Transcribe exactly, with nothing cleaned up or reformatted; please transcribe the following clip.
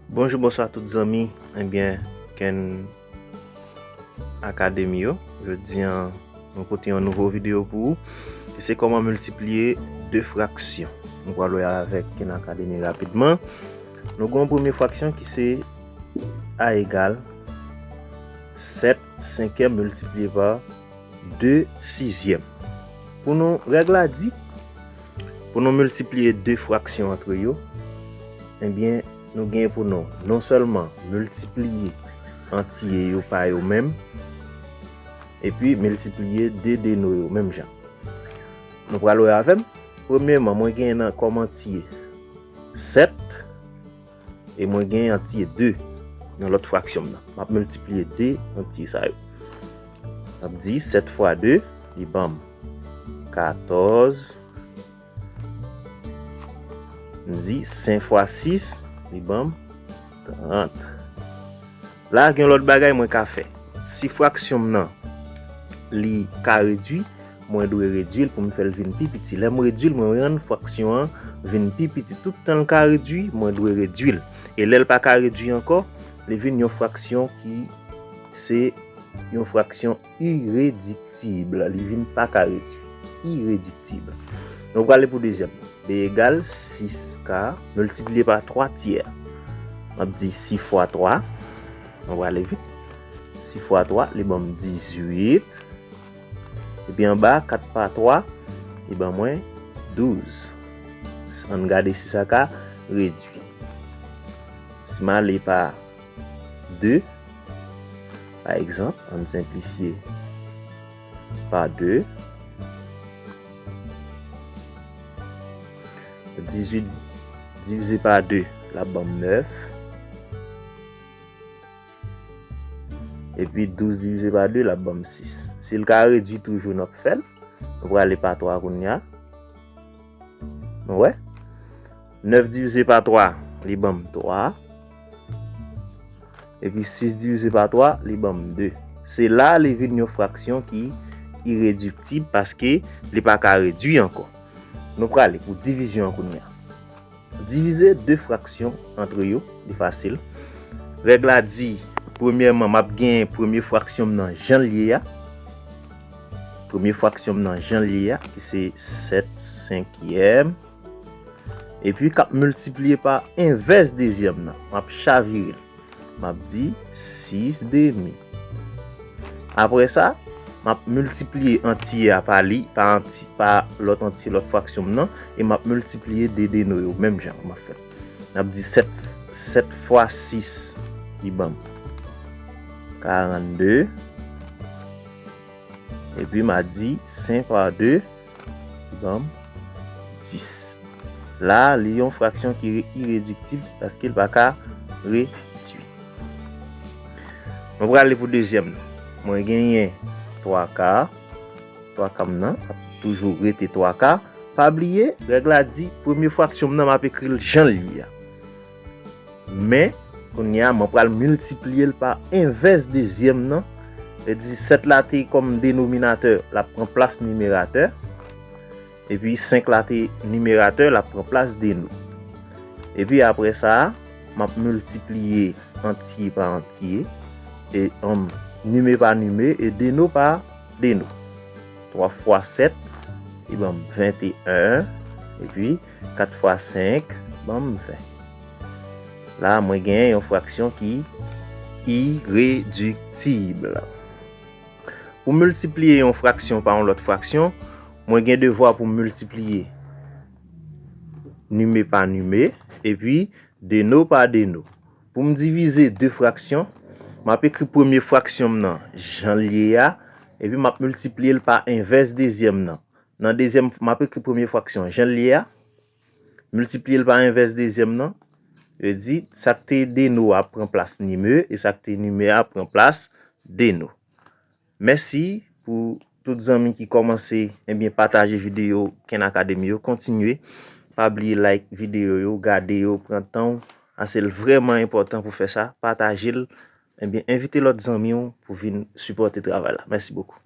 Bonjou, bonswa tout zanmi, ebyen, Ken Academy yo. Jodi a, nou pote yon nouvo videyo pou ou. E se kòman miltipliye de fraksyon. Nou pral wè avèk Ken Academy rapidman. Nou gen yon premye fraksyon ki se a egal sèt senkyèm miltipliye pa de sizyèm. Pou nou, règ la di, pou nou miltipliye de fraksyon antre yo, ebyen, nou gen pou nou non sèlman miltipliye antye yo pa yo menm, epi miltipliye de deno yo menm jan. Nou pral wè avè m. Premyèman, mwen gen nan kòm antye sèt, e mwen gen antye de nan lòt fraksyon m nan. M ap miltipliye de antye sa yo. M ap di sèt fwa de, li ban m katòz. M di senk fwa sis, li ban m trant. La, gen lòt bagay mwen ka fè. Si fraksyon m nan, li ka redui, mwen dwe redui l pou m fè l vin pi piti. Lè m redui l, mwen rann fraksyon an vin pi piti. Tout tan l ka redui, mwen dwe redui l. E lè l pa ka redui ankò, li vin yon fraksyon ki se yon fraksyon irediktib. Li vin pa ka redui. Irediktib. Nou prale pou dezyèm. B egal sis ka miltipliye pa twa tyè. M ap di sis fwa twa. Nou prale vit. Sis fwa twa, li ban m dizuit. Epi anba, kat pa twa, li ban mwen douz. Ann gade si sa ka redui. Si m ale pa de, pa egzanp, ann senplifye pa de. Dizuit divize pa de, l ap ban m nèf. Epi douz divize pa de, l ap ban m sis. Si l ka redui toujou, n ap fè l. Nou prale pa twa kounye a. Nou wè? Nèf divize pa twa, li ban m twa. Epi sis divize pa twa, li ban m de. Se la li vin yon fraksyon ki irediktib paske li pa ka redui ankò. Nou prale pou divizyon an kounye a. Divize de fraksyon antre yo, li fasil. Règ la di, premyèman, m ap gen premye fraksyon m nan jan l ye a. Premye fraksyon m nan jan l ye a, ki se sèt senkyèm. Epi k ap miltipliye pa envès dezyèm nan. M ap chavire l. M ap di sis demi. Apre sa, m ap miltipliye antye a pa li, pa antye, pa lòt antye, lòt fraksyon m nan, e m ap miltipliye de deno yo, menm jan m ap fè. M ap di sèt, sèt fwa sis, li ban m karannde. Epi m a di senk pa de, li ban m dis. La, li yon fraksyon ki re-, irediktib paske l pa ka redui. Nou prale pou dezyèm nan. Mwen genyen twa ka. Twa ka m nan ap toujou rete twa ka. Pa bliye, règ la di, premye fraksyon m nan, m ap ekri l jan l ye a. Men, kounye a, mwen pral miltipliye l pa envès dezyèm nan. Sa vle di sèt la te kòm denominatè, l ap pran plas nimeratè. Epi senk la te nimeratè, l ap pran plas deno. Epi apre sa, m ap miltipliye antye pa antye, e, um, nime pa nime, e deno pa deno. Twa fwa sèt, li ban m venteyen, epi kat fwa senk, ban m ven. La, mwen genyen yon fraksyon ki irediktib. Pou miltipliye yon fraksyon pa yon lòt fraksyon, mwen gen devwa pou m miltipliye nime pa nime, epi deno pa deno. Pou m divize de fraksyon, m ap ekri premye fraksyon m nan jan l ye a, epi m ap miltipliye l pa envès dezyèm nan. Nan dezyèm, m ap ekri premye fraksyon jan l ye a, miltipliye l pa envès dezyèm nan, vle di, sa k te deno a ap pran plas nime, e sa k te nime a ap pran plas deno. Mèsi pou tout zanmi ki kòmanse, ebyen, pataje videyo Ken Academy yo. Kontinye. Pa bliye like videyo yo, gade yo, pran tan w. Paske l vrèman enpòtan pou fè sa. Pataje l. Ebyen, envite lòt zanmi w pou vin sipòte travay la. Mèsi bokou.